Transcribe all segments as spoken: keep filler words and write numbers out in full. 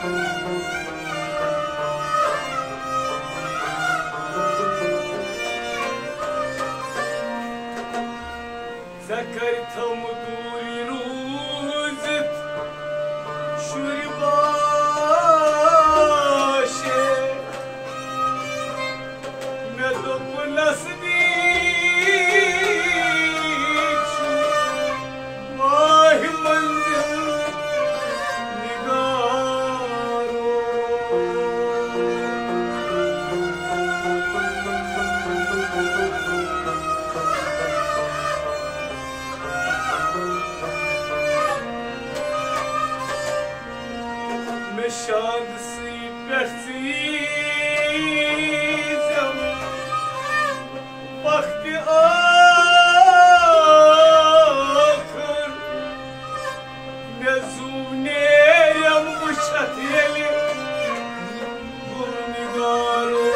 ژےٚ کَرِ تھٲومٕژ دوٗری روٗزِتھ شُرۍ باشے۔ مےٚ دوٚپ نزدیٖک چھُ ماہِ منزل نگارو۔ مےٚ شاد سٕے پٮ۪ٹھ ژیٖزٮ۪م وقتِ ٲخٕر۔ مےٚ زُو نیرٮ۪م وٕچھتھ ییٚلہِ گُلہٕ نِگارو۔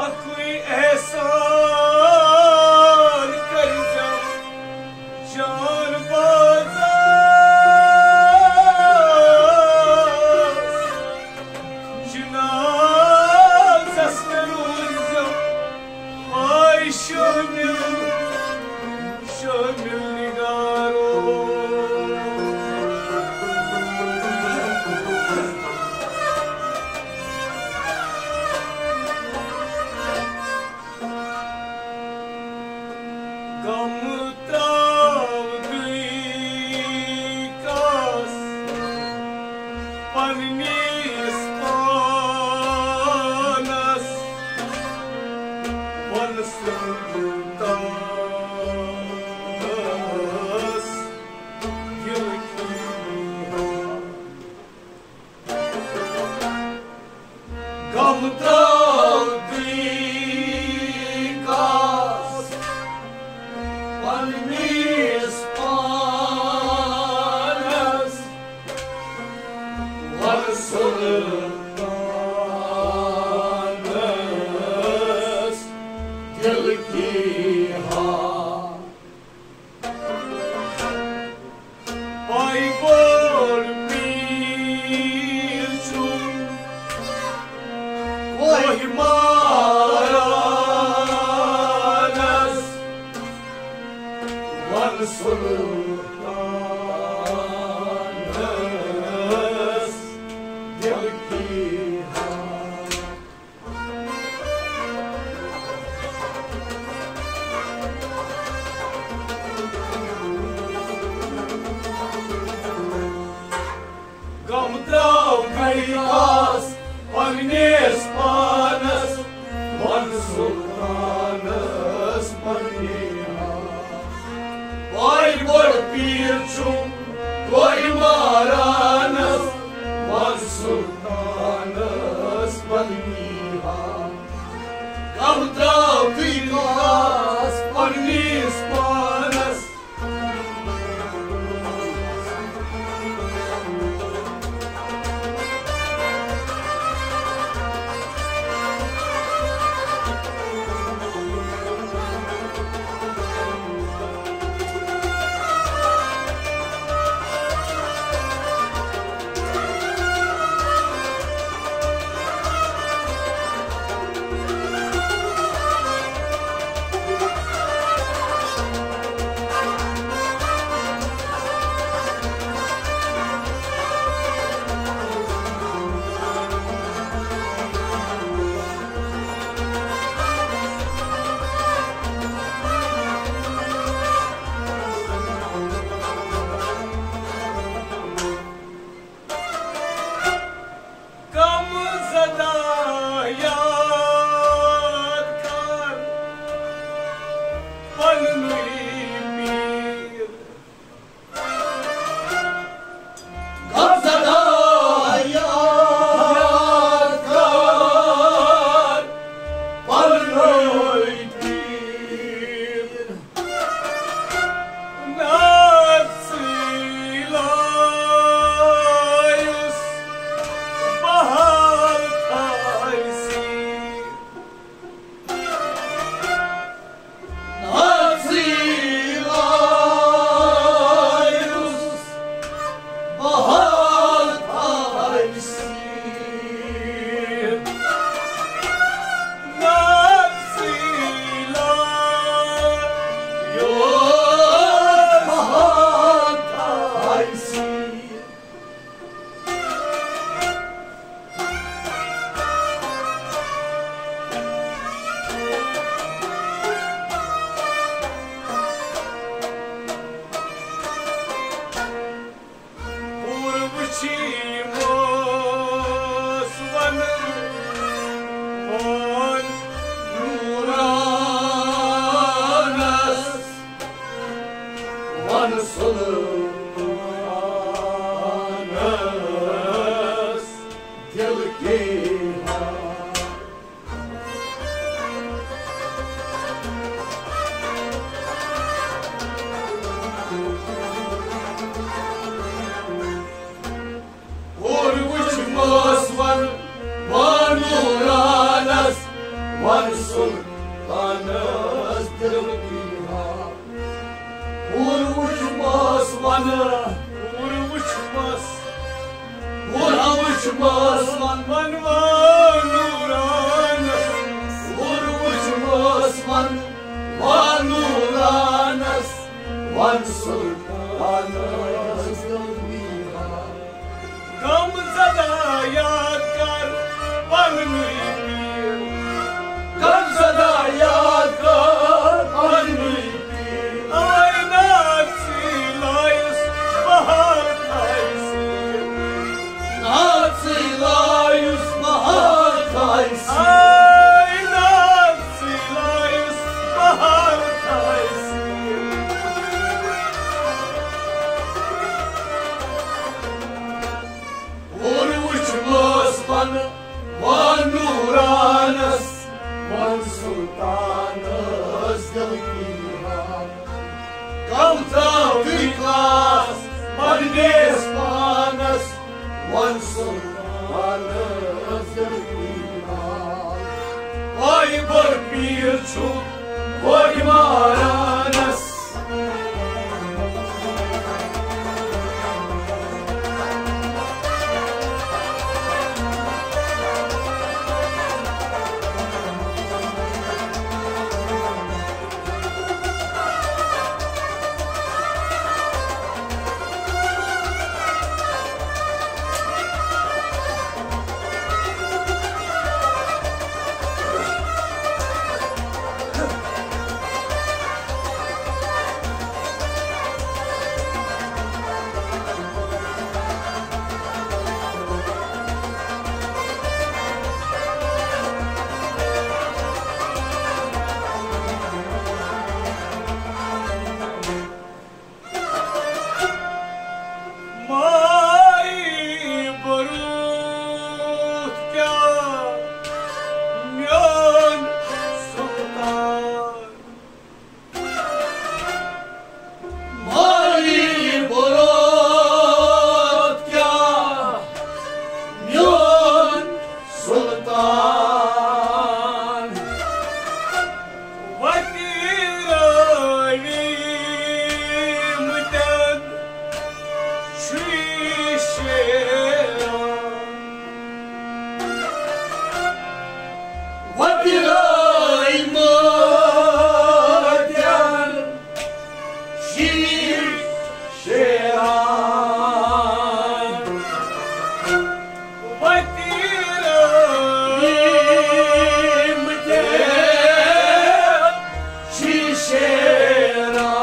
اَکُے احسان کٔرۍزٮ۪م جان بازس، جنازس مےٚ روٗززٮ۪م پاے شٲمِل، شٲمِل نگارو۔ غم تراو دُنیاہس پننِس پانس، وَن سُلطانس دِل کی۔ غم تراو دُنیاہس پننِس پانس، وَن سُلطانس دِل کی ہا۔ پاے بوٚڑ پیٖر چھُ کوہِ مارانس، وَن سُلطانس دِل کی ہا۔ غم تراو گرِکاس پننِس پانس، وَن سُلطانس پننہِ۔ پاے بوٚڑ پیٖر چھُ کوہِ مارانس، وَن سُلطانس پننہِ۔ غم تراو گرِکاس پننِس پانس۔ وَن سُلطانَس دِل کی حال۔ کوٗر وٕچھمَس وَن، کوٗر وٕچھمَس، کوٗر وٕچھمَس وَن، وَن وَن نوٗرانَس، کوٗر وٕچھمَس وَن، وَن نوٗرانَس، وَن سُلطانَس دِل کی حال۔ غم زدہ یاد کر پننُے پیٖر۔ غم زدہ یاد کر پننُے پیٖر۔ آے ناژٕے لایُس بہار تھایہِ سیٖر۔ ناژٕے لایُس بہار تھایہِ سیٖر۔ آے ناژٕے لایُس بہار تھایہِ سیٖر۔ کوٗر وٕچھمَس وَن، وَن نوٗرانَس، وَن سُلطانَس دِل کی حال۔ کم ترٛاوتھٕے کاس پننِس پانَس، وَن سُلطانَس دِل کی حال۔ پایہِ بٔر پیٖر چھُ بٔڑۍ مارانَس۔ مایہِ بروٗتھ کیٛاہ میون سُلطان۔ مایہِ بروٗتھ کیٛاہ میون سُلطان۔ وَتہِ رٲوِم تَن چھُے شیران۔ وَتہِ رٲوِم تَن چھُے شیران۔ وَتہِ رٲوِم تَن چھُے شیران۔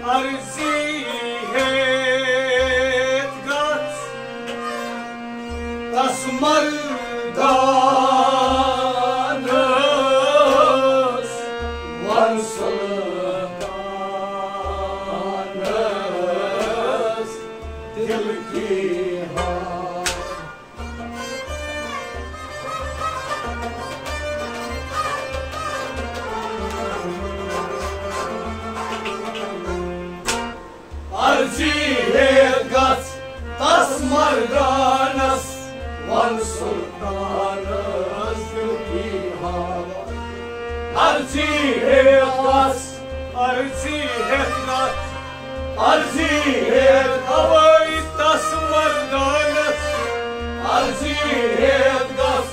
عرضی ہیٚتھ گژھ تس مردانس، وَن سُلطانس دِل کی حال۔ عرضی ہیٚتھ گژھ تس مردانس، وَن سُلطانس دِل کی حال۔ عرضی ہیٚتھ گژھ، عرضی ہیٚتھ گژھ، عرضی ہیٚتھ گژھ۔ اوے تس مردانس، عرضی ہیٚتھ گژھ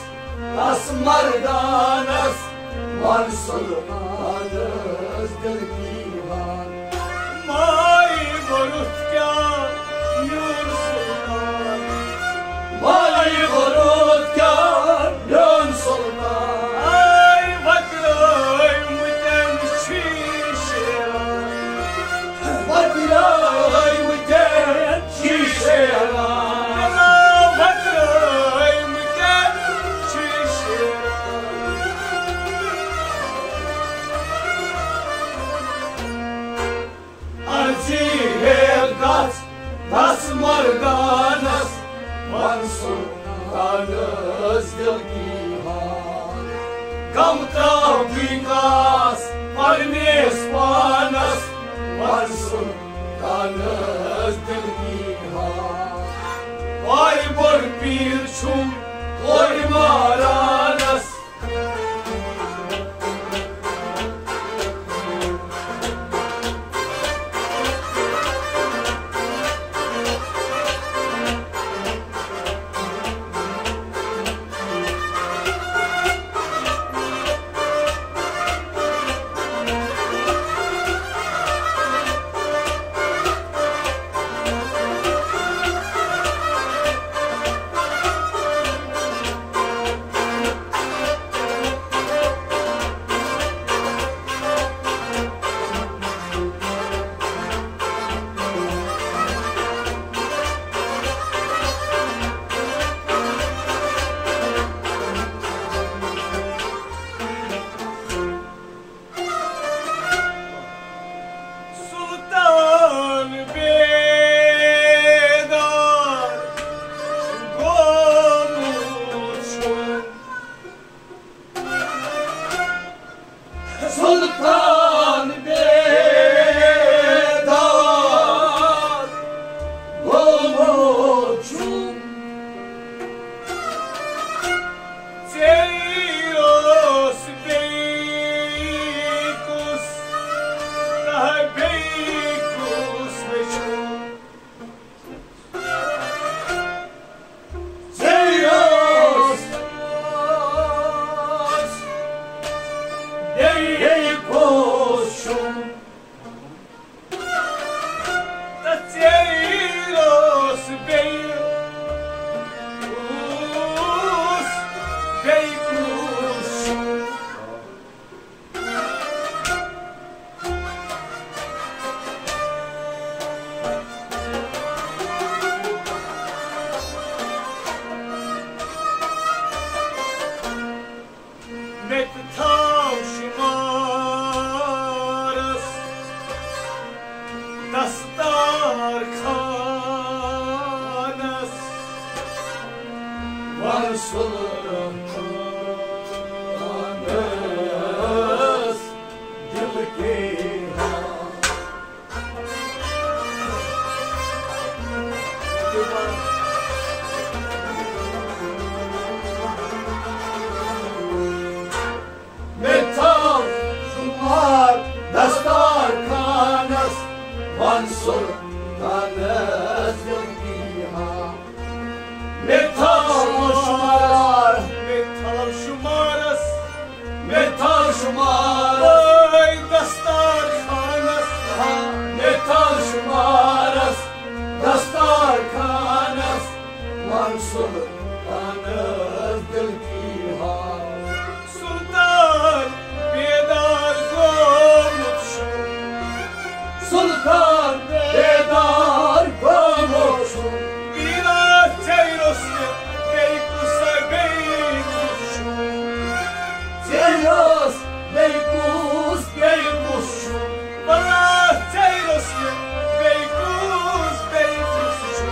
تس مردانس، وَن سُلطانس دِل کی حال۔ مایہِ بروٗتھ کیٛاہ میون سُلطان۔ مایہِ بروٗتھ کیٛاہ میون سُلطان۔ آے وَتہِ رٲوِم تَن چھُے شیران۔ وَتہِ رٲوِم تَن چھُے شیران۔ وَتہِ رٲوِم تَن چھُے شیران۔ عرضی ہیٚتھ گژھ کم ترٛاو بیٚیہِ کاس پننِس پانس، وَن سُلطانس دِل کی ہار۔ وارِ بوٚڑ پیٖر چھُم کورِ مارانس۔ سلطان بیدار گوٚمُت چھُ۔ سلطان بیدار گوٚمُت چھُ۔ ژےٚ اوس بیٚیہِ کُس، تہٕ بیٚیہِ کُس وٕچھُن؟ ژےٚ اوس بیٚیہِ کُس چھُم؟ تہٕ ژےٚ اوس بیٚیہِ کُس، بیٚیہِ کُس چھُم؟ مےٚ تہِ تھاو شُمارس دستار خانس، وَن سلطانس دِل کی ہار۔ مےٚ تھاو شُمار دستار خانس، وَن سلطانس دِل کی ہار۔ مےٚ تھاو شُمار، مےٚ تھاو شُمارس، مےٚ تھاو شُمارس۔ وٲے دستار خانس، مےٚ تھاو شُمارس دستار خانس، وَن سلطانس دِل کی ہار۔ سلطان بیدار گوٚمُت چھُ۔ سلطان بیدار گوٚمُت چھُ۔ پیٖرا ژےٚ روٚس مےٚ بیٚیہِ کُس، بیٚیہِ کُس چھُ؟ ژےٚ روٚس بیٚیہِ کُس، بیٚیہِ کُس چھُ؟ وَلہ ژےٚ روٚس مےٚ بیٚیہِ کُس، بیٚیہِ کُس چھُ؟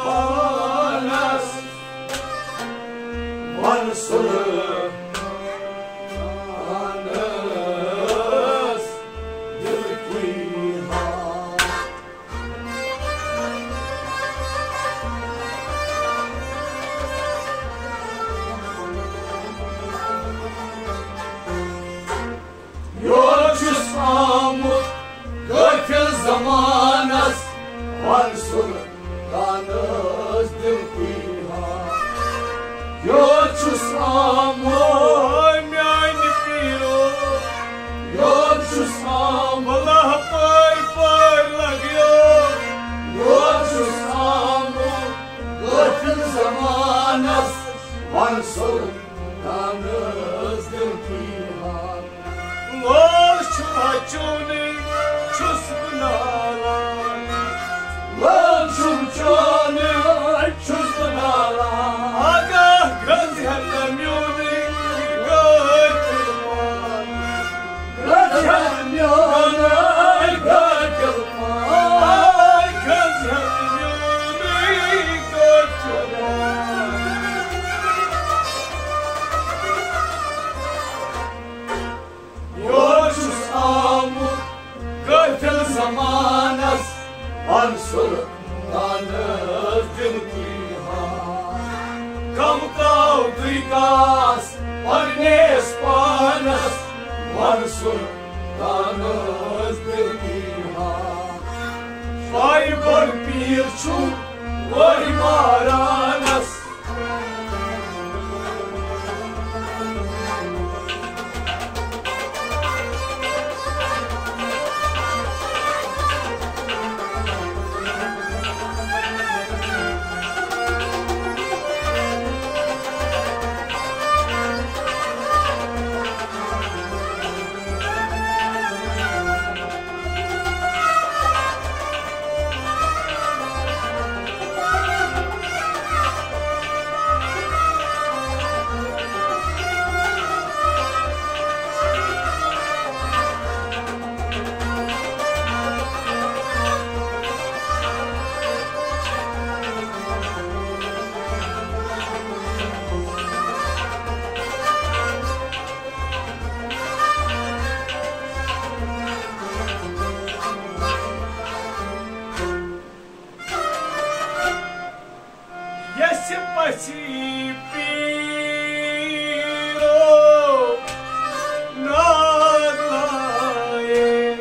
پانس وَن سُلطانس دِلکُے حال۔ یور چھُس آمُت غٲفِل زمانس، وَن سُلطانس دِلکُے حال۔ یور چھُس آمُت، میانہِ پیٖرو، یور چھُس آمُت، اللہ پٲرۍ پٲرۍ لگیو۔ یور چھُس آمُت غٲفِل زمانس، وَن سُلطانس دِلکُے حال۔ لول چھُم چونٕے، چھُس بہٕ نالان۔ لول چھُم چونٕے، چھُس بہٕ نالان۔ آگاہ گٔژھ ہٮ۪کھ میونٕے غٲفِل پان۔ گٔژھ ہٮ۪کھ میونٕے غٲفِل پان۔ آگاہ گٔژھ ہٮ۪کھ میونٕے غٲفِل پان۔ یور چھُس آمُت غٲفِل زمانس، وَن سُلطانس دِلکُے حال۔ غم ترٛاو دُنیاہس پننِس پانس، وَن سُلطانس دِلکُے حال۔ پایہِ بوٚڑ پیٖر چھُ وٲرۍ مارانس۔ یَسہِ پَژھِ پیٖرو ناد لایے۔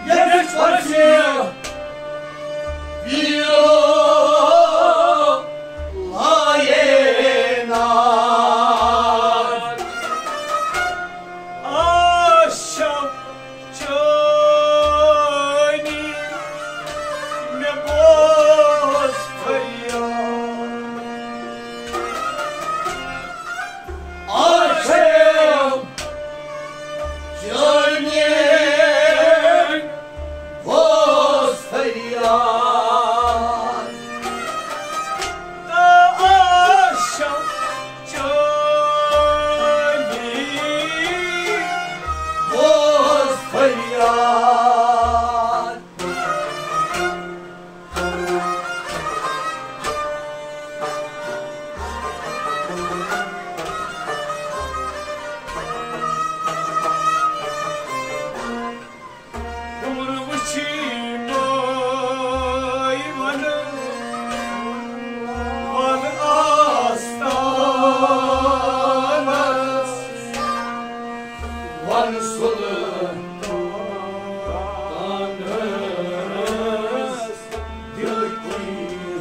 یَسہِ پَژھِ پیٖرو لایے ناد۔ آشم چٲنی مےٚ بوز فریاد۔ آشم چٲنی بوز فریاد۔ تہٕ آشم چٲنی بوز فریاد۔ دوٗر وٕچھی مٲے وَنہٕ وَن آستانَس، وَن سُلطانَس دِلکُے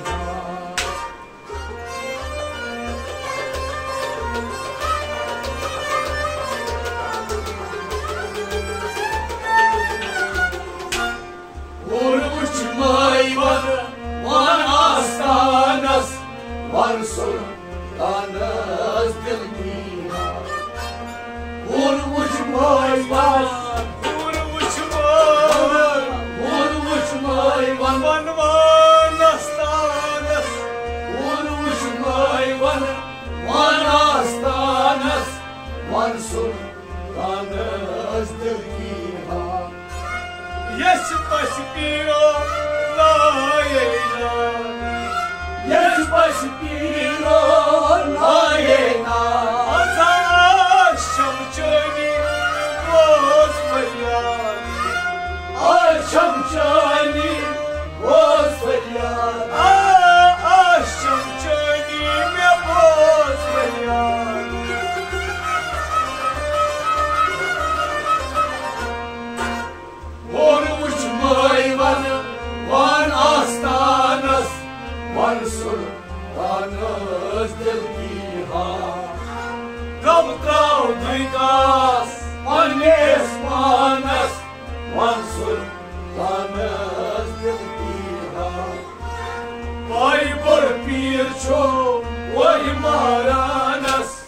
حال۔ وُر وُچھ مٲے وَن، وَن آستانَس، وَن سُلطانَس دِلکُے حال۔ وُر وُچھ مٲے وَن، وُر وُچھ مٲے وَن، وُر وُچھ مٲے وَن، وَن وَن آستانَس۔ وُر وُچھ مٲے وَن، وَن آستانَس، وَن سُلطانَس دِلکُے حال۔ یَسہِ پَژھِ پیٖرو چمچانی بوز فریاد، آ، آ، چمچانی مےٚ بوز فریاد۔ ہورٕ وٕچھ مٲے وَنہٕ وان آستانس، وَن سُلطانس دِل کی ہا۔ رب ترٛاو دُنیاہس پننِس پانس، وَن سُلطانس دِل کی ہا۔ پاے بوٚڑ پیٖر چھُ وۄنۍ مہرانس۔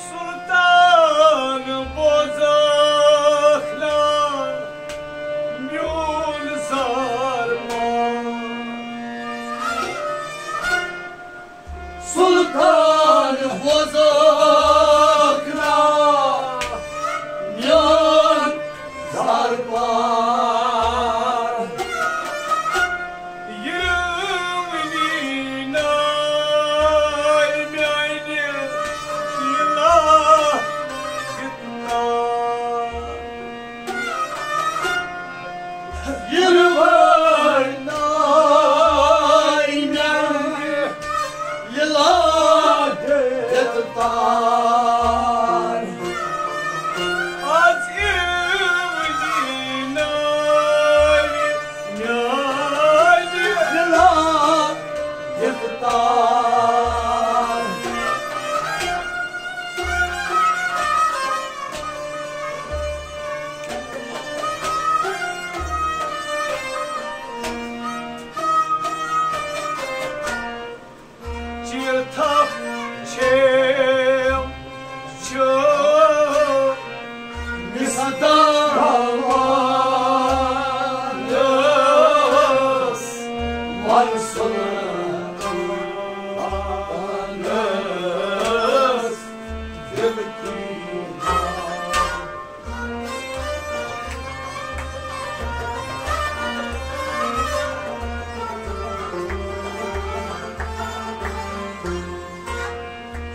سلطان بوزکھ نا میون زارمان۔ سلطان بوزکھ نا میون زارمان۔ یِروٕنی ناے میانہِ یہِ لاگہِ تار۔ یِروٕنی ناے میانہِ یہِ لاگہِ تار۔ آز یِروٕنی ناے میانہِ یہِ لاگہِ تار۔ چِرتھپ چھیم چھُ مِثدامانس، وَن سُلطانس دِل کی۔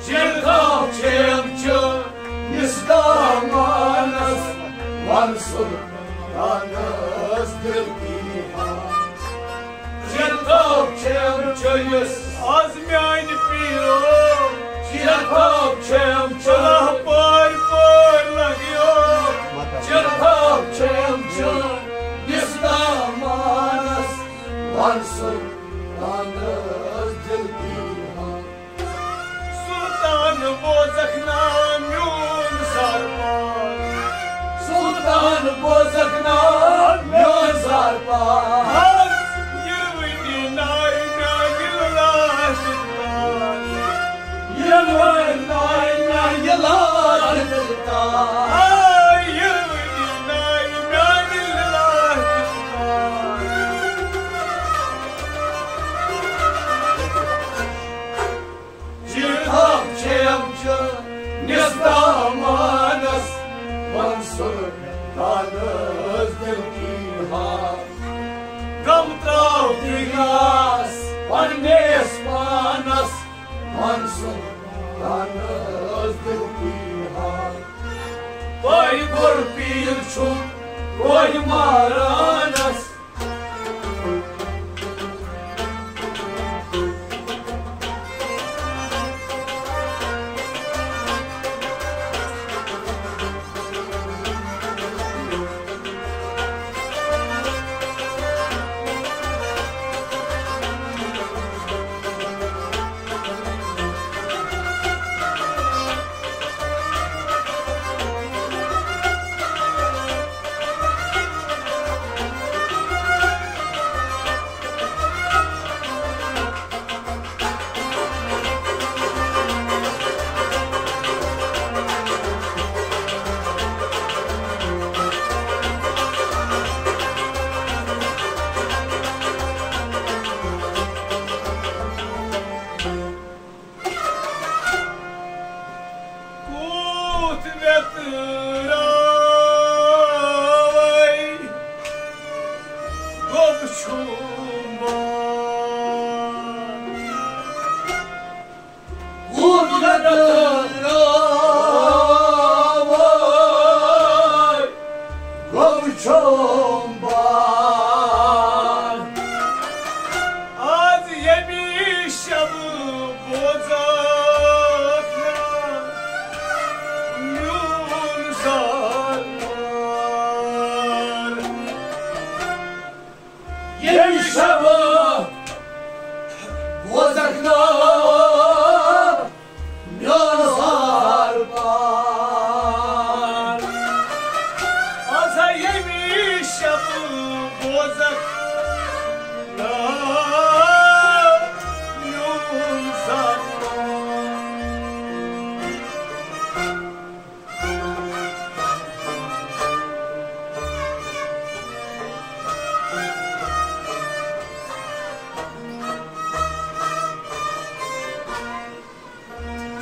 چِرتھپ چھیم چھُ مِثدامانس، وَن سُلطانس دِل کی ہا۔ چِرتھپ چھیم چھُ یُس آز میانہِ پیٖرو۔ چِرتھپ چھیم چھُ پٲرۍ پٲرۍ لگیو۔ چِرتھپ چھیم چھُ مِثدامانس، وَن سُلطانس دِل کی ہا۔ سلطان بوزکھ نا میون زارپار۔ سلطان بوزکھ نا میون زارپار۔ آز یِروٕنی ناے میانہِ لاجہِ تار۔ یِروٕنی ناے میانہِ لاجہِ تار۔ آ، یِروٕنی ناے میانہِ لاجہِ تار۔ چِرتھپ چھیم چھُ مِثدامانس، وَن سُلطانس دِل کی ہا۔ غم ترٛاو دُنیاہس پننِس پانس، وَن سُلطانس دِل کی ہا۔ پاے بوٚڑ پیٖر چھُ وۄنۍ مہرانس۔ چھوم بار۔ آز ییٚمہِ شبہٕ بوزکھ میون زار پار۔ ییٚمہِ شبہٕ بوزکھ نا میون زار پار۔ آز ہا ییٚمہِ شبہٕ بوزکھ نا میون زار پار۔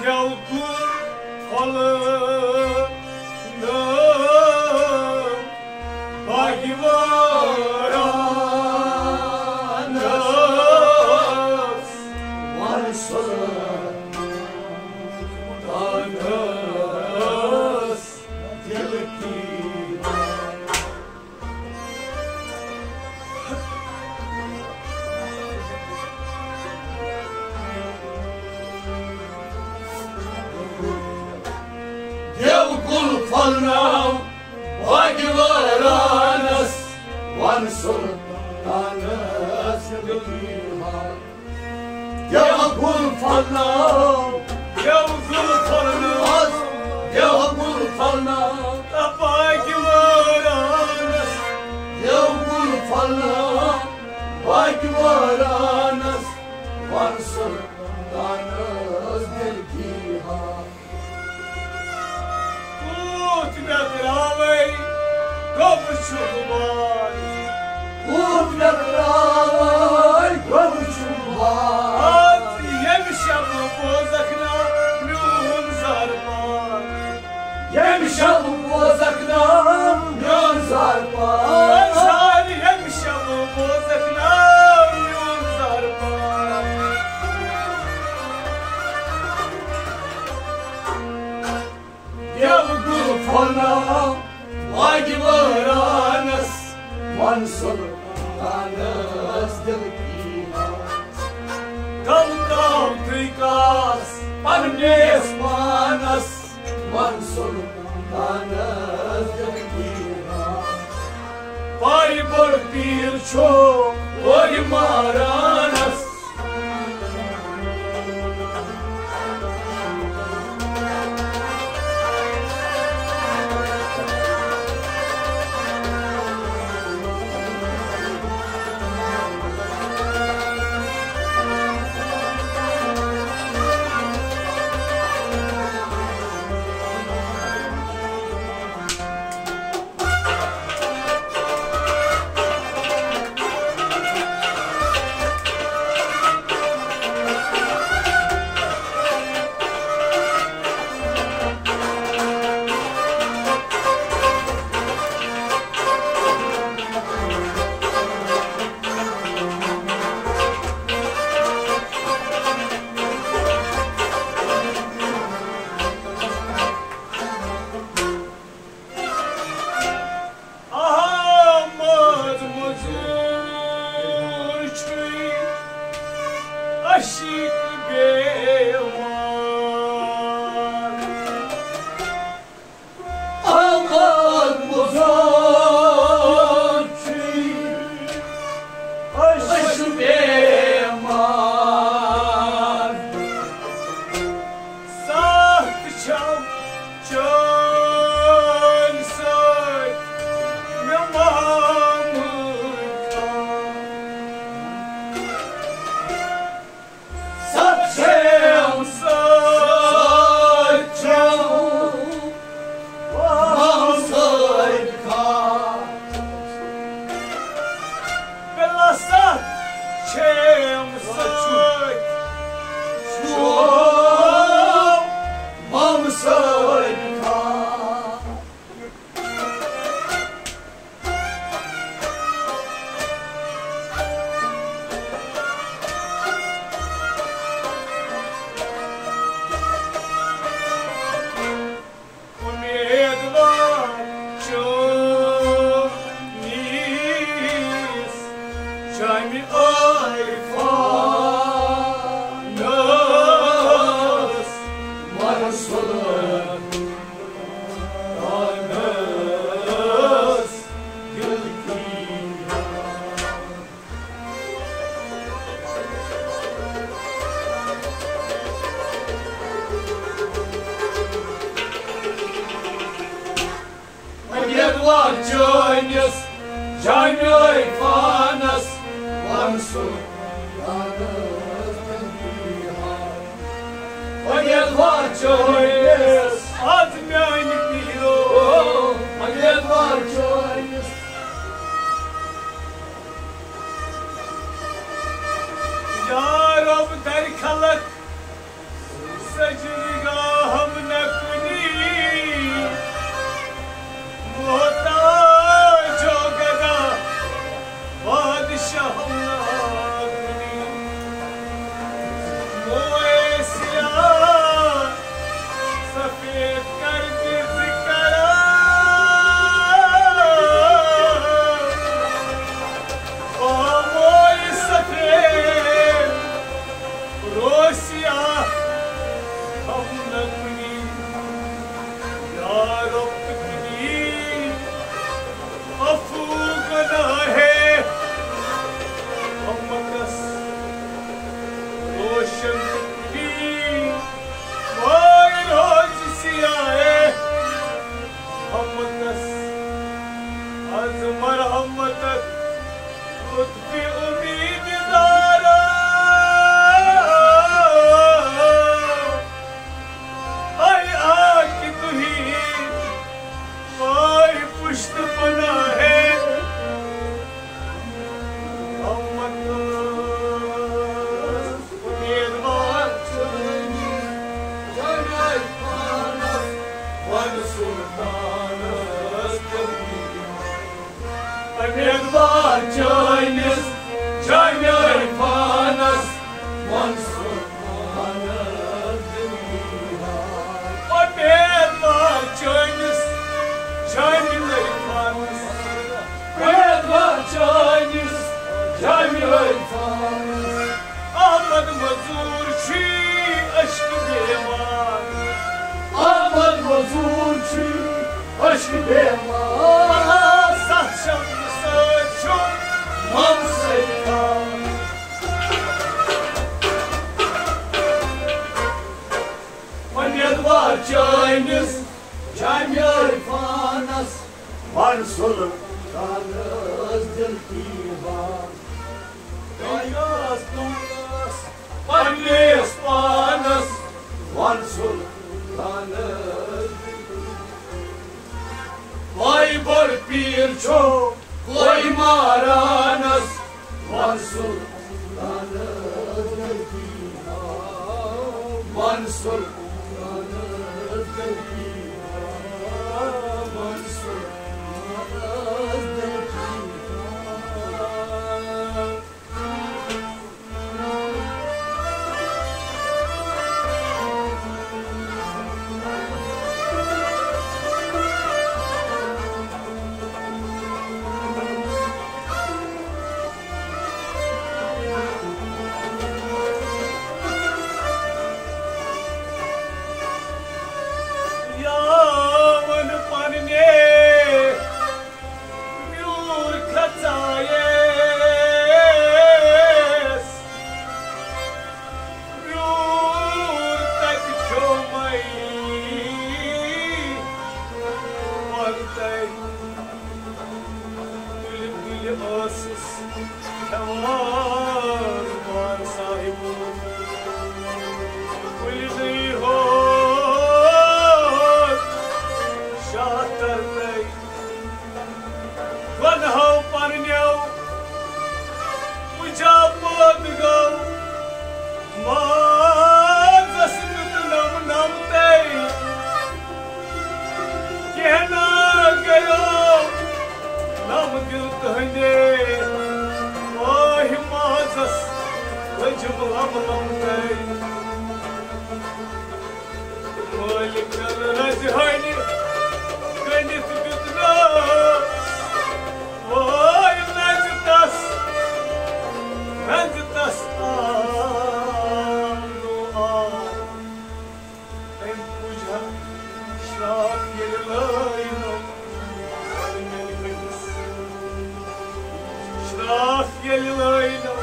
دیو کُل پھۄلہٕ نٲو باقی وارانس۔ وَن سُلطانس دِل کی دیو کُل پھۄلناو باقی وارانس، وَن سُلطانس دِل کی حال۔ دیو گُل پھۄلناو، دیو گُل پھۄلناو، دیو گُل پھۄلناو، تہٕ باقی وارانس۔ دیو گُل پھۄلناو، باقی وارانس، وَن سُلطانس دِل کی حال۔ کوٗت مےٚ درٛاوَے گوٚو چھُم بار۔ کوٗت مےٚ درٛاوَے گوٚو چھُم بار۔ آز ییٚمہِ شبہٕ بوزکھ نا میون زار پار۔ ییٚمہِ شبہٕ بوزکھ نا میون زار پار۔ آز ییٚمہِ شبہٕ بوزکھ نا میون زار پار۔ دیو گُل پھۄلناو باقی وارانس، وَن سُلطانس دِل کی حال۔ غم ترٛاو تُہۍ کاس پننِس پانس، وَن سُلطانس دِل کی حال۔ پایہِ بوٚڑ پیٖر چھُ اورِ مارانس۔ جامعہ عرفانس منصور امیدوار چٲنِس، از میانہِ پیٖرو امیدوار چٲنِس۔ یا رب در خلق سجدگاہم نہ کنی، محتاج و گدا بادشاہم نہ کنی۔ موئے سیاہ سفید کر دے ذکر، موئے سفید روسیا ہم نہ کنی۔ یا رب کنی عفو گناہ امتس روشن کنی۔ وای روز سیاہ امتس از مرحمتت لطف امید دارا۔ اے آ کہ تہی پای پشت پناہ امتس امیدوار چٲنِس جامعہ عرفانس وَن سُلطانس دِلہِ۔ امیدوار چٲنِس جامعہ عرفانس وَن سُلطانس دِلہِ۔ امیدوار چٲنِس جامعہ عرفانس، امیدوار چٲنِس جامعہ عرفانس۔ احمد مزور چھی عشق بیمار۔ احمد مزور چھی عشق بیمار۔ ستھ شمس سۭتۍ چھُ مم سۭتۍ کار۔ امیدوار چٲنِس جامعہ عرفانس وَن سُلطانس دِل کی بات۔ پننِس پانس وَن سُلطانس دِل کی بات۔ وای بوٚڑ پیٖر چھُ کوئی مارانس وَن سُلطانس دِل کی بات۔ وَن سُلطانس دِل کی بات۔ وَن سُلطانس دِل کی بات۔ یا وَن پننے میوٗر کھژایس، میوٗر تتہِ کھیوٚمے پرتَے۔ تُلہِ تُلہِ ٲسٕس کھٮ۪وان بار صاحبو۔ کُلۍ نٔے ہوت شاہ ترتَے۔ گۄنہو پرنیو پُجا پٲدٕ گوٚو، مازس نیُت نم نمتَے۔ کینٛہہ نا گٔیو نم دِل تُہنٛدے، آہہِ مازس لٔجِم لم لمتَے۔ مٲلِکن رزِ ہنہِ کٔنِتھ دیُتنس، وٲے نزِ تس، نزِ تس آو نہٕ آو۔ أمۍ پُجا شراکھ ییٚلہِ لٲینو، شراکھ ییٚلہِ لٲینو،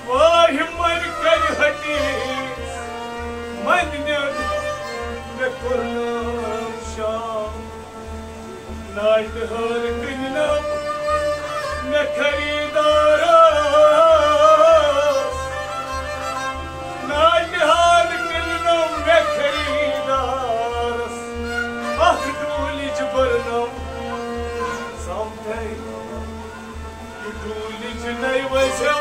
واہہِ مَرِ کَرِ ہٹیٖس، منٛدنٮ۪ن مےٚ کوٚر نام شام۔ ناٹہِ ہٲر کٕنۍ نام، خریدارس، نالہِ حال کٔرنو مےٚ خریدارس، اتھ ڈوٗلِچ برنو سمتھے۔ یہِ ڈوٗلِچ نٔے وَزیو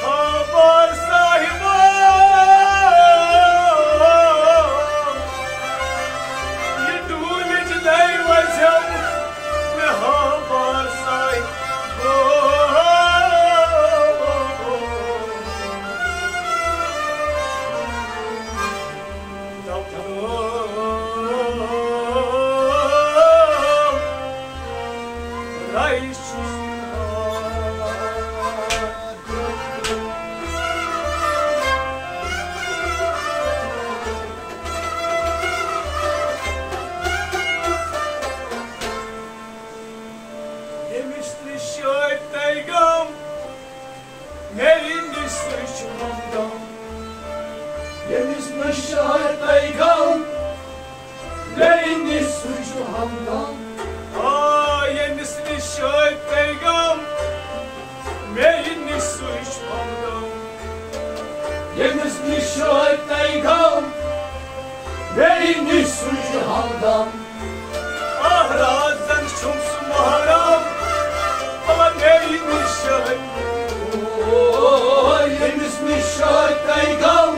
ہاں بار صاحبو، یہِ ڈوٗلِچ نٔے وَزیو مےٚ ہاں بار صاحبو۔ دپنو رایہِ چھُس ییٚمِس نِش شٲدۍ تۄہہِ غم، مےٚ نِش سُے چھُ ہمدم۔ ییٚمِس نِش شٲدۍ تۄہہِ غم، مےٚ نِش سُے چھُ ہمدم۔ آ، ییٚمِس نِش شٲدۍ تۄہہِ غم، مےٚ نِش سُے چھُ ہمدم۔ ییٚمِس نِش شٲدۍ تۄہہِ غم، مےٚ نِش سُے چھُ ہمدم۔ آہ، رازن چھُم سُہ محرم، بلا مےٚ نِش شٲدۍ۔ او، ییٚمِس نِش شٲدۍ تۄہہِ غم،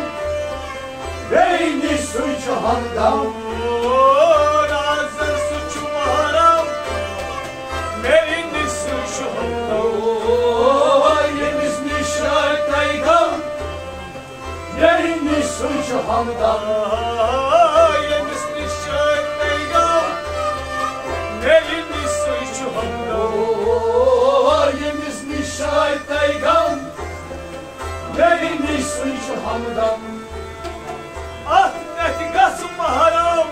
مےٚ نِش سُے چھُ ہمدم۔ او، رازن سُہ چھُ محرم، مےٚ نِش سُے چھُ ہمدم۔ او، ییٚمِس نِش شٲدۍ تۄہہِ غم، مےٚ نِش سُے چھُ ہمدم۔ ییٚمِس نِش شٲدۍ تۄہہِ غم، مےٚ نِش سُے چھُ ہمدم۔ او، ییٚمِس نِش شٲدۍ تۄہہِ غم، مےٚ نِش سُے چھُ ہمدم۔ اتھ کتھِ گژھٕ محرم،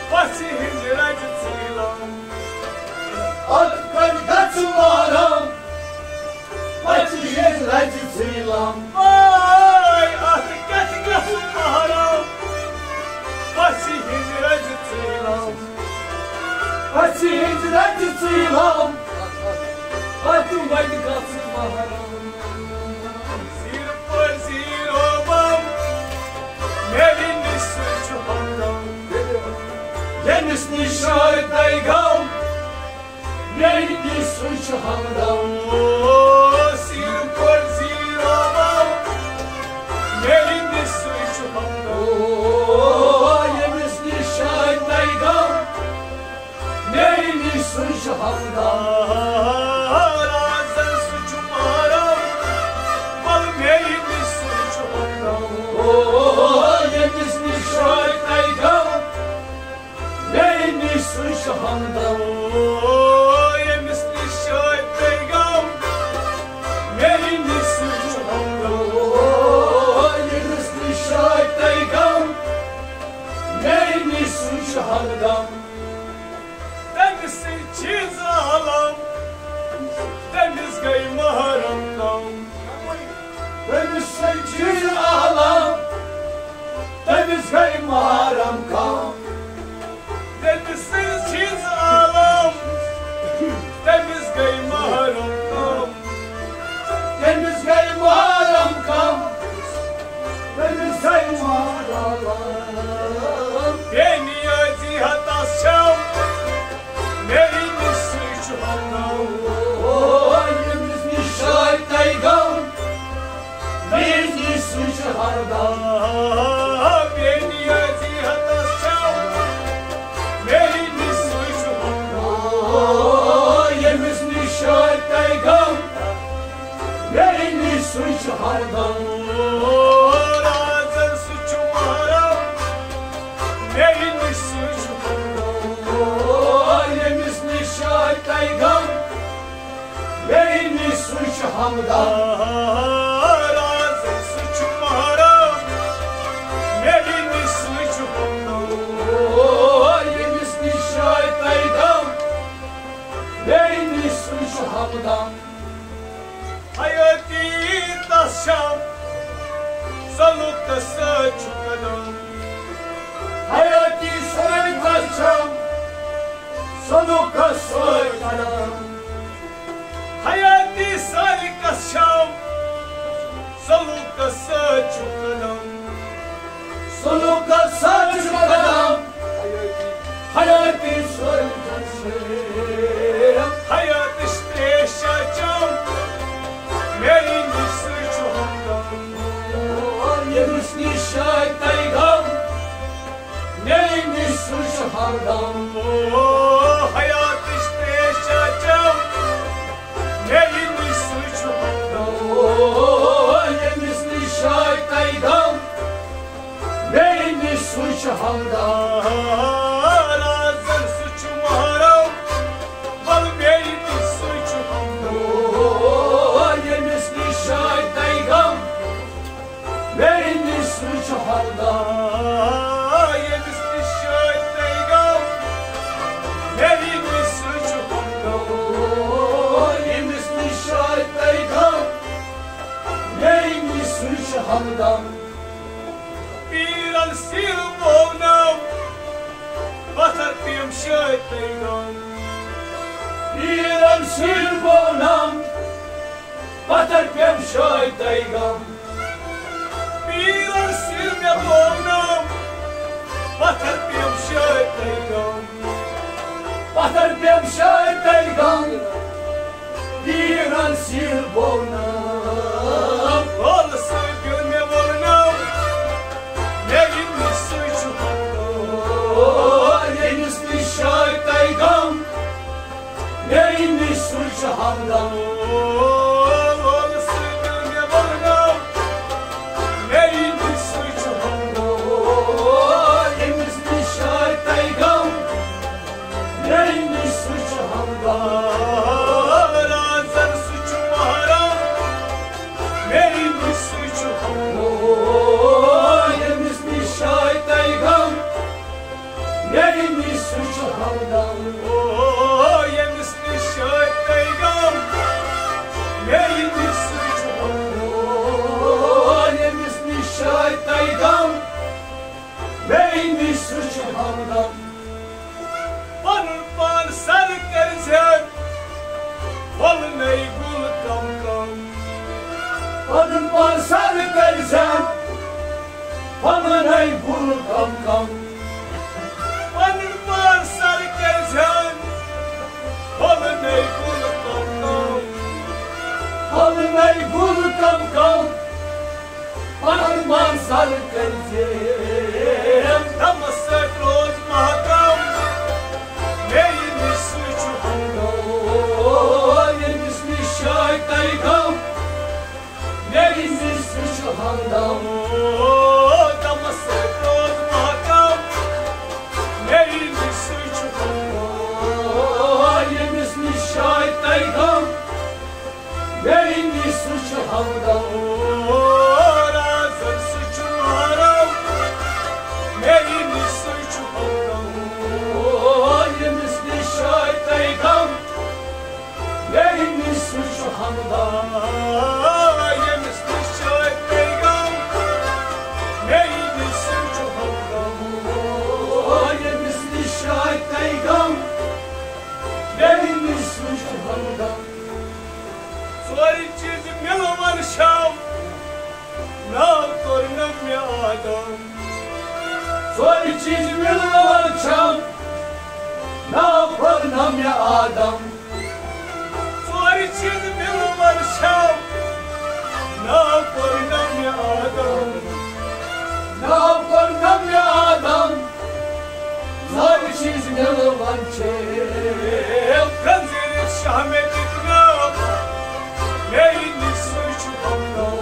پژھِ ہٕنٛزِ رجہِ ژیٖلم۔ اتھ کتھِ گژھٕ محرم، پژھِ ہٕنٛزِ رجہِ ژیٖلم۔ آے، اتھ کتھِ گژھٕ محرم، پژھِ ہٕنٛزِ رجہِ ژیٖلم۔ پژھِ ہٕنٛزِ رجہِ ژیٖلم، اتھ وتہِ گژھٕ محرم۔ زیٖرٕ پٲٹھۍ زیٖرو بم، مےٚ نِش سُے چھُ ہمدم۔ ییٚمِس نِش شٲدۍ تۄہہِ غم، مےٚ نِش سُے چھُ ہمدم۔ او، زیٖرٕ پٲٹھۍ زیٖرو بم، مےٚ نِش سُے چھُ ہمدم۔ او، ییٚمِس نِش شٲدۍ تۄہہِ غم، مےٚ نِش سُے چھُ ہمدم۔ رازن سُہ چھُ محرم، بل مےٚ نِش سُے چھُ ہمدم۔ او، ییٚمِس نِش شٲدۍ تۄہہِ غم، مےٚ نِش سُے چھُ ہمدم۔ او، ییٚمِس نِش شٲدۍ تۄہہِ غم، مےٚ نِش سُے چھُ ہمدم۔ او، ییٚمِس نِش شٲدۍ تۄہہِ غم، مےٚ نِش سُے چھُ ہمدم۔ تٔمِس سۭتۍ چھِ زٕ عالم، تٔمِس گٔے محرم کم۔ تٔمِس سۭتۍ چھِ زٕ عالم، تٔمِس گٔے محرم کم۔ تٔمِس سۭتۍ چھِ زٕ عالم، تٔمِس گٔے محرم کم۔ تٔمِس گٔے محرم کم، تٔمِس گٔے محرم۔ بے نیازی ہتس چھم، مےٚ نِش سُے چھُ ہمدم۔ او، ییٚمِس نِش شٲدۍ تۄہہِ غم، مےٚ نِش سُے چھُ ہمدم۔ بے نیازی ہتس چھم، مےٚ نِش سُے چھُ ہمدم۔ او، ییٚمِس نِش شٲدۍ تۄہہِ غم، مےٚ نِش سُے چھُ ہمدم۔ او، رازن سُہ چھُ محرم، مےٚ نِش سُے چھُ ہمدم۔ او، ییٚمِس نِش شٲدۍ تۄہہِ غم، مےٚ نِش سُے چھُ ہمدم۔ رازن سُہ چھُ محرم، مےٚ نِش سُے چھُ ہمدم۔ او، ییٚمِس نِش شٲدۍ تۄہہِ غم، مےٚ نِش سُے چھُ ہمدم۔ حیٲتی تس چھم، سلوکس سۭتۍ چھُ قدم۔ حیٲتی سۭتۍ تس چھم، سلوکس سۭتۍ قدم۔ شام سلوکس سۭتۍ چھُ قدم۔ سلوکس سۭتۍ چھُ قدم۔ حیٲتی سۭتۍ چھُ۔ حیاتٕچ ترٛیش چم۔ میری نِش سۭتۍ چھُ ہمدم۔ ییٚمِس نِش شاید تۄہہِ غم۔ میری نِش سۭتۍ چھُ ہمدم۔ او، حیاتٕچ ترٛیش چم۔ میری نِش سۭتۍ چھُ ہمدم۔ او، ییٚمِس نِش شاید تۄہہِ غم۔ میری نِش سۭتۍ چھُ ہمدم۔ رازن سُہ چھُ محرم۔ بل میری نِش سۭتۍ چھُ ہمدم۔ او، ییٚمِس نِش شاید تۄہہِ غم۔ میری نِش سۭتۍ چھُ ہمدم۔ ییٚمِس نِش شاید تۄہہِ غم۔ میری نِش سۭتۍ چھُ ہمدم۔ ییٚمِس نِش شاید تۄہہِ غم۔ میری نِش سۭتۍ چھُ ہمدم۔ پیرن سیٖل بونم۔ پتھر پیم شاید تۄہہِ غم۔ پیرن سیٖل بونم۔ پتھر پیم شاید تۄہہِ غم۔ پیرن سیٖل مےٚ بونم۔ پتھر پیم شاید تۄہہِ غم۔ پتھر پیم شاید تۄہہِ غم۔ پیرن سیٖل بونم۔ ٲلہٕ سۭتۍ دیُن مےٚ وولنم۔ میری نِش سۭتۍ چھُ ہمدم۔ ییٚمِس نِش شاید تۄہہِ غم۔ میری نِش سۭتۍ چھُ ہمدم۔ ٲلہٕ سۭتۍ دیُن مےٚ وولنم۔ میری نِش سۭتۍ چھُ ہمدم۔ ییٚمِس نِش شاید تۄہہِ غم۔ میری نِش سۭتۍ چھُ ہمدم۔ رازن سُہ چھُ محرم۔ میری نِش سۭتۍ چھُ ہمدم۔ ییٚمِس نِش شاید تۄہہِ غم۔ میری نِش سۭتۍ چھُ ہمدم۔ او، ییٚمِس نِش شاید تۄہہِ غم۔ میری نِش سۭتۍ چھُ ہمدم۔ ییٚمِس نِش شاید تۄہہِ غم۔ میری نِش سۭتۍ چھُ ہمدم۔ پنُن پان سر کٔرۍ زٮ۪ن، پھۄلہٕ نٔے گُل کم کم۔ پنُن پان سر کٔرۍ زٮ۪ن، پھۄلہٕ نٔے گُل کم کم۔ پنُن پان سر کٔرۍ زٮ۪ن، پھۄلہٕ نٔے گُل کم کم۔ پھۄلہٕ نٔے گُل کم کم۔ پنُن پان سر کٔرۍ زٮ۪ن۔ غمس سۭتۍ روز محکم۔ میری نِش سۭتۍ چھُ ہمدم۔ ییٚمِس نِش شاید تۄہہِ غم۔ میری نِش سۭتۍ چھُ ہمدم۔ غمس سۭتۍ روز محکم۔ میری نِش سۭتۍ چھُ ہمدم۔ ییٚمِس نِش شاید تۄہہِ غم۔ میری نِش سۭتۍ چھُ ہمدم۔ رازن سُہ چھُ محرم۔ میری نِش سۭتۍ چھُ ہمدم۔ ییٚمِس نِش شاید تۄہہِ غم۔ میری نِش سۭتۍ چھُ ہمدم۔ ییٚمِس نِش شاید تۄہہِ غم۔ میری نِش سۭتۍ چھُ ہمدم۔ ییٚمِس نِش شاید تۄہہِ غم۔ میری نِش سۭتۍ چھُ ہمدم۔ ژورِ چیٖزِ مِلوَن شام، ناو کوٚرنم مےٚ آدم۔ ژورِ چیٖزِ مِلوَن شام، ناو کوٚرنم مےٚ آدم۔ ژورِ چیٖزِ مِلوَن شام، ناو کوٚرنم مےٚ آدم۔ ناو کوٚرنم مےٚ آدم۔ زاوِ چیٖز مِلوَن چھِ۔ خنزیٖرس شاہ مےٚ دِتھ ناو۔ میری نِش سۭتۍ چھُ ہمدم۔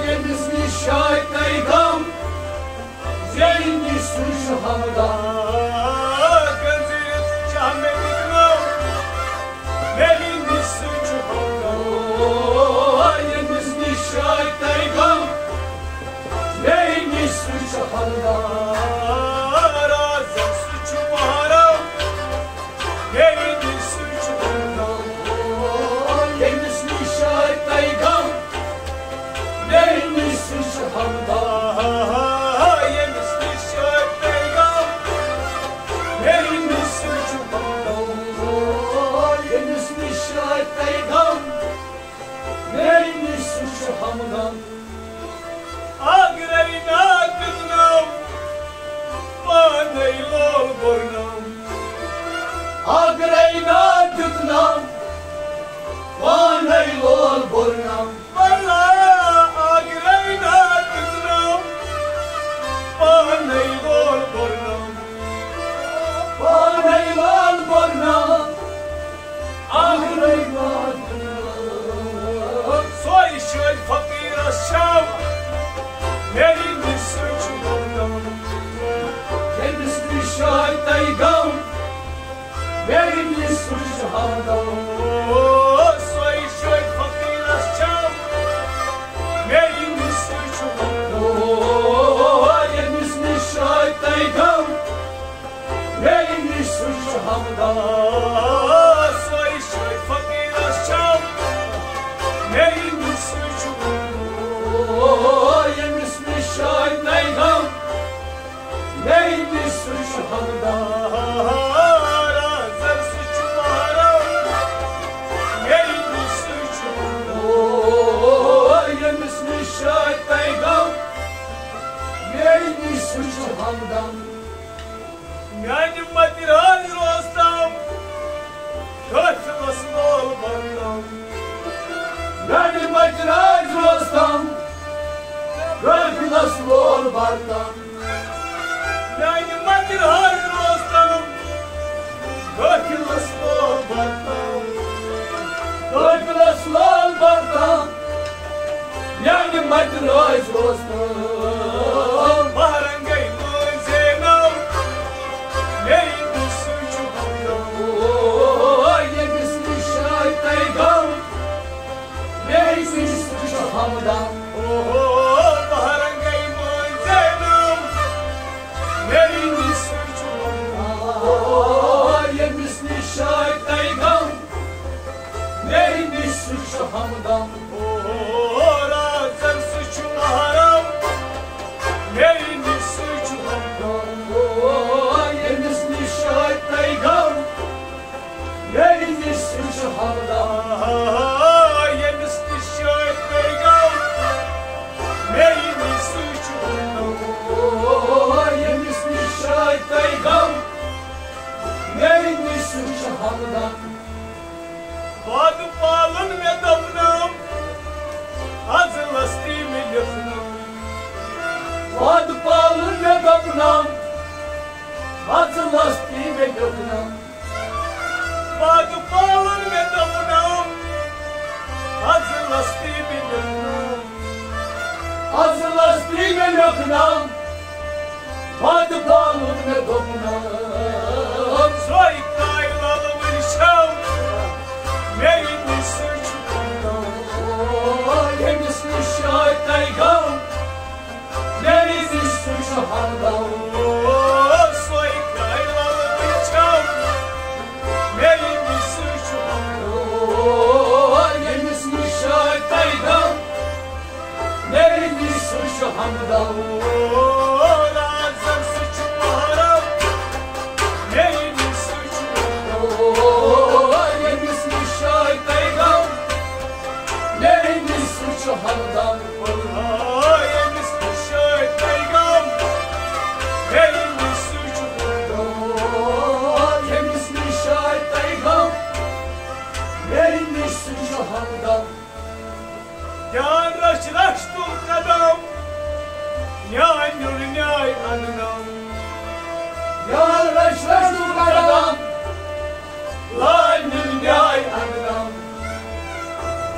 ییٚمِس نِش شاید تۄہہِ غم۔ میری نِش سۭتۍ چھُ ہمدم۔ خنزیٖرس شاہ مےٚ دِتھ ناو۔ میری نِش سۭتۍ چھُ ہمدم۔ ییٚمِس نِش شاید تۄہہِ غم۔ میری نِش سۭتۍ چھُ ہمدم۔ رازن سُہ چھُ محرم۔ میری نِش سۭتۍ چھُ ہمدم۔ ییٚمِس نِش شاید تۄہہِ غم۔ میری نِش سۭتۍ چھُ ہمدم۔ ییٚمِس نِش شاید تۄہہِ غم۔ میری نِش سۭتۍ چھُ ہمدم۔ ییٚمِس نِش شاید تۄہہِ غم۔ مےٚ نِش سُہ چھُ ہمدم۔ اگرے نا دیُتنم، پانے لول بوٚرنم۔ اگرے نا دیُتنم، پانے لول بوٚرنم۔ بلا اگرے نا دیُتنم، پانے لول بوٚرنم۔ پانے لول بوٚرنم۔ اگرے نا دیُتنم۔ سۄے شٲدۍ فقیٖرس چھم، مےٚ نِش سُہ چھُ ہمدم۔ ییٚمِس نِش شٲدۍ تۄہہِ غم، مےٚ نِش سُہ چھُ ہمدم۔ سۄے شٲدۍ فقیٖرس چھم، مےٚ نِش سُہ چھُ ہمدم۔ ییٚمِس نِش شٲدۍ تۄہہِ غم، مےٚ نِش سُہ چھُ ہمدم۔ سۄے شٲدۍ فقیٖرس چھم، مےٚ نِش سُہ چھُ ہمدم۔ ییٚمِس نِش شٲدۍ تۄہہِ غم، مےٚ نِش سُہ چھُ ہمدم۔ رازر سُہ چھُ محرم، مےٚ نِش سُہ چھُ ہمدم۔ ییٚمِس نِش شٲدۍ تۄہہِ غم، مےٚ نِش سُہ چھُ ہمدم۔ میانہِ متہِ راز روزتم، قٲفلس لول بردم۔ میانہِ متہِ راز روزتم، قٲفلس لول بردم۔ میانہِ متہِ راز روزتم، قٲفلس لول بردم۔ قٲفلس لول بردم۔ میانہِ متہِ رٲضۍ روزتم۔ بہرنگے مٲنۍ زینو، مےٚ نِش سُہ چھُ ہمدم۔ ییٚمِس نِش شٲدۍ تۄہہِ غم، مےٚ نِش سُہ چھُ ہمدم۔ بہرنگے مٲنۍ زینو، مےٚ نِش سُہ چھُ ہمدم۔ ییٚمِس نِش شٲدۍ تۄہہِ غم، مےٚ نِش سُہ چھُ ہمدم۔ او رازر سُہ چھُ محرم، مےٚ نِش سُہ چھُ ہمدم۔ او ییٚمِس نِش شٲدۍ تۄہہِ غم، مےٚ نِش سُہ چھُ ہمدم۔ ییٚمِس نِش شٲدۍ تۄہہِ غم، مےٚ نِش سُہ چھُ ہمدم۔ او ییٚمِس نِش شٲدۍ تۄہہِ غم، مےٚ نِش سُہ چھُ ہمدم۔ وعدٕ پالُن مےٚ دوٚپنم، از لستی مےٚ لیوٚکھنم۔ وعدٕ پالُن مےٚ دوٚپنم، از لستی مےٚ لیوٚکھنم۔ وعدٕ پالُن مےٚ دوٚپنم، از لستی مےٚ لیوٚکھنم۔ از لستی مےٚ لیوٚکھنم، وعدٕ پالُن مےٚ دوٚپنم۔ سۄے کاے لل وٕنہِ چھم، مےٚ نِش سُہ چھُ ہمدم۔ ییٚمِس نِش شٲدۍ تۄہہِ غم، مےٚ نِش سُہ چھُ ہمدم۔ سۄے کاے لل وٕنہِ چھم، مےٚ نِش سُہ چھُ ہمدم۔ ییٚمِس نِش شٲدۍ تۄہہِ غم، مےٚ نِش سُہ چھُ ہمدم۔ او رازر سُہ چھُ محرم، مےٚ نِش سُہ چھُ ہمدم۔ او ییٚمِس نِش شٲدۍ تۄہہِ غم، مےٚ نِش سُہ چھُ ہمدم۔ او ییٚمِس نِش شٲدۍ تۄہہِ غم، مےٚ نِش سُہ چھُ ہمدم۔ او ییٚمِس نِش شٲدۍ تۄہہِ غم، مےٚ نِش سُہ چھُ ہمدم۔ جان رچھ رچھ تُل قدم، نیاے نیُل نیاے اننم۔ جان رچھ رچھ تُل قدم، لاے نیُل نیاے اننم۔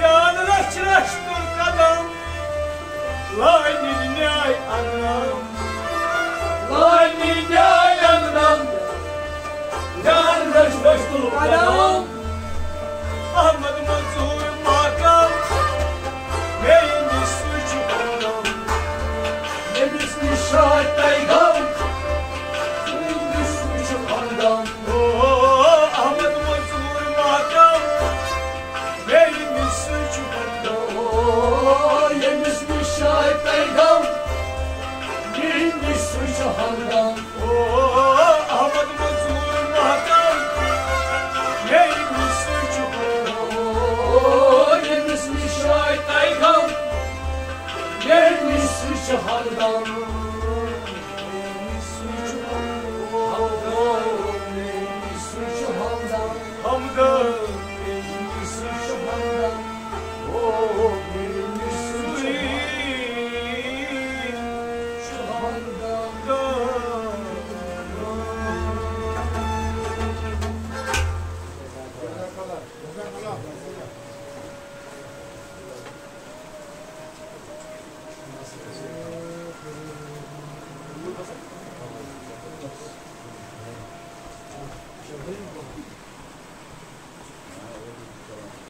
جان رچھ رچھ تُل قدم، لاے نیُل نیاے اننم۔ لاے نیُل نیاے اننم۔ جان رچھ رچھ تُل قدم۔ احمد منظور ماکم، مےٚ نِش سُہ چھُ ہمدم۔ ییٚمِس نِش شٲدۍ تۄہہِ غم، مےٚ نِش سُہ چھُ ہمدم۔ او احمد منظور ماکم، مےٚ نِش سُہ چھُ ہمدم۔ او ییٚمِس نِش شٲدۍ تۄہہِ غم، مےٚ نِش سُہ چھُ ہمدم۔ او احمد منظور ماکم،